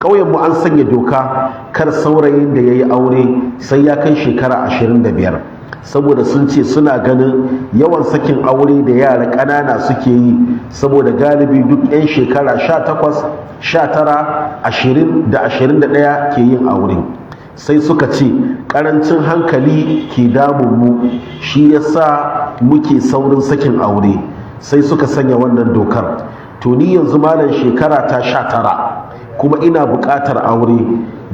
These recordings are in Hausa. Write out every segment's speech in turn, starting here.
Ƙauyenmu an sanya doka kar saurayin da ya yi aure sai ya kai shekara 25, saboda sun ce suna ganin yawan sakin aure da yara ƙanana suke yi, saboda galibi duk 'yan shekara 18, 19, 20 da 21 ke yin aure. Sai suka ce ƙarancin hankali ke damun mu, shi yasa muke saurin sakin aure. Sai suka sanya wannan dokar. To ni yanzu, malam, shekara ta 19, kuma ina buƙatar aure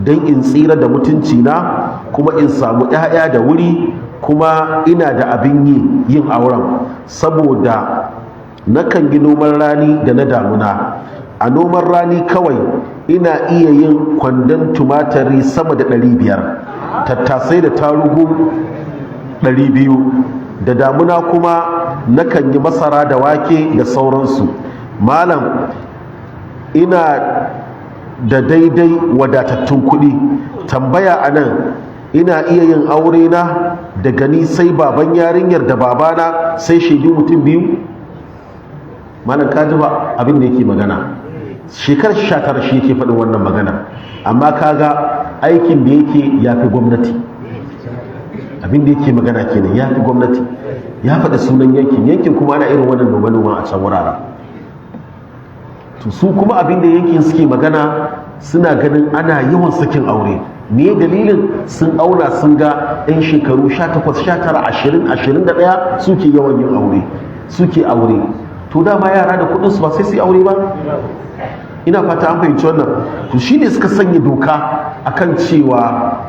don in tsira da mutunci na, kuma in samu 'ya'ya da wuri, kuma ina da abin yi yin auren, saboda nakan yi noman rani da na damuna. A noman rani kawai ina iya yin kwandon tumatari sama da 500, tattasai da tarugu 200. Da damuna kuma nakan yi masara da wake da sauransu. Malam, ina da daidai wadatattun kuɗi. Tambaya a nan, ina iya yin aure na daga ni sai baban yarinyar da babana sai shaidu mutum biyu? Malam, ka ji ba abin da yake magana. Shekarar 19 shi yake faɗin wannan magana, amma kaga aikin da yake ya fi gwamnati. Abin da yake magana kenan, ya fi gwamnati. Ya faɗi sunan yankin. Yankin kuma ana irin wannan noma-noma a can wuraren. To su kuma abin da yankin suke magana, suna ganin ana yawan sakin aure. Me dalilin? Sun auna sun ga 'yan shekaru 18, 19, 20, 21 suke yawan yin aure, suke aure. To dama yara da kudinsu ba sai su yi aure ba. Ina fata an fahimci wannan. To shine suka sanya doka akan cewa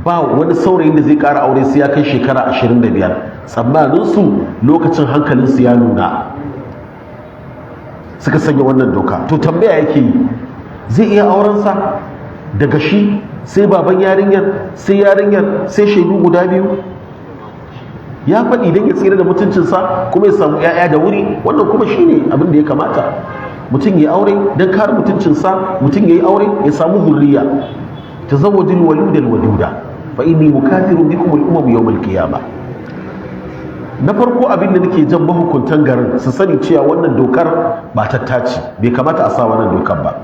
ba wani saurayin da zai ƙara aure sai ya kai shekara 25. Tsammaninsu lokacin hankalinsu ya nuna, suka sanya wannan doka. To tambaya yake yi, zai iya aurensa daga shi sai baban yarinyar sai yarinyar sai shaidu guda biyu? Ya faɗi don ya tsira da mutuncinsa kuma ya samu 'ya'ya da wuri. Wannan kuma shine abin da ya kamata, mutum ya aure don kare mutuncinsa, mutum ya yi aure ya samu zurriya. تزوجوا الولود الودود فإني مكاثر بكم الأمم يوم القيامة. Na farko, abin da nake jan mahukuntan garin su sani cewa wannan dokar ba ta tace, bai kamata a sa wannan dokar ba.